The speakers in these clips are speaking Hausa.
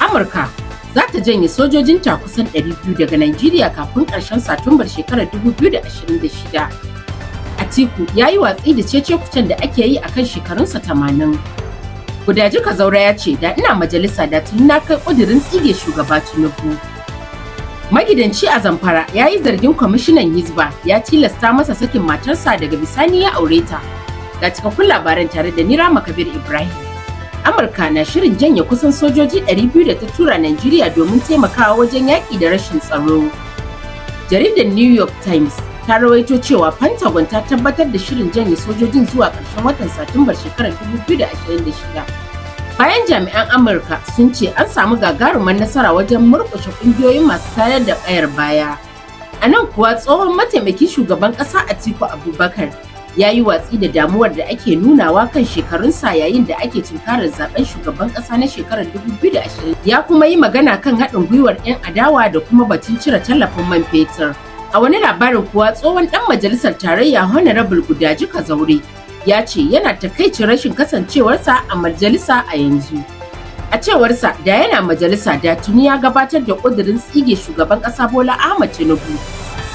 Amurka za ta janye sojojinta kusan 200 daga Najeriya kafin ƙarshen Satumbar shekarar 2026. Atiku ya yi watsi da cece-kucen da ake yi akan shekarunsa 80. Gudaji Kazaura ya ce, "Da ina majalisa, da tuni na kai ƙudurin tsige Shugaba Tinubu." Magidanci a Zamfara ya yi zargin kwamishinan Hizba ya tilasta masa sakin matarsa, daga bisani ya aure ta. Ga cikakkun labaran tare da Nirama Kabir Ibrahim. Amurka na shirin janye kusan sojoji 200 da ta tura Najeriya domin taimakawa wajen yaƙi da rashin tsaro. Jaridar New York Times ta rawaito cewa Pentagon ta tabbatar da shirin janye sojojin zuwa ƙarshen watan Satumbar shekarar 2026. Bayan jami'an Amurka sun ce an samu gagarumar nasara wajen murƙushe ƙungiyoyin masu tayar da ƙayar baya. A nan kuwa, tsohon mataimakin shugaban ƙasa Atiku Abubakar ya yi watsi da damuwar da ake nunawa kan shekarunsa yayin da ake tunkarar zaben shugaban ƙasa na shekarar 2020, ya kuma yi magana kan haɗin gwiwar 'yan adawa da kuma batun cire tallafin man fetur. A wani labarin kuwa, tsohon ɗan majalisar tarayya Honorable Gudaji Kazaure ya ce yana takaicin rashin kasancewarsa a majalisa a yanzu. A cewarsa, da yana majalisa, da tuni ya gabatar da ƙudurin tsige Shugaban ƙasa Bola Ahmed Tinubu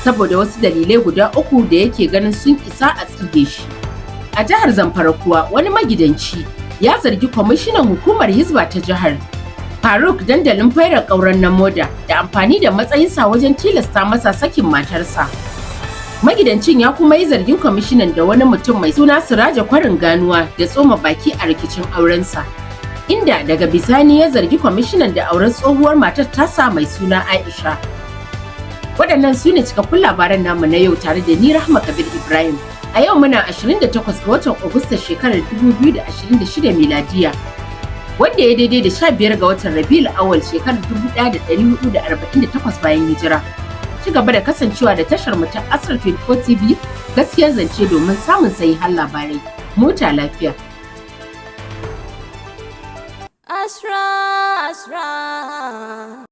saboda wasu dalilai guda uku da yake ganin sun isa a tsige shi. A jihar Zamfara kuwa, wani magidanci ya zargi kwamishinan hukumar Hizba ta jihar, Faruk Dandalin Fairar Ƙauren Namoda, da amfani da matsayinsa wajen tilasta masa sakin matarsa. Magidancin ya kuma yi zargin kwamishinan da wani mutum mai suna Siraja Kwarin Ganuwa da tsoma baki a rikicin aurensa, inda daga bisani ya zargi kwamishinan da auren tsohuwar matar tasa mai suna Aisha. Waɗannan su ne cikakkun labaran namu na yau tare da ni Rahma Kabir Ibrahim. A yau muna 28 ga watan Agusta shekarar 2026 miladiya, wanda ya daidai da 15 ga watan Rabiul Awwal shekarar 1448 bayan hijira. Ci gaba da kasancewa da tashar mu ta Asrar 24 TV, gaskiyar zance, domin samun sahihan labarai. Mota lafiya. Asra, Asra.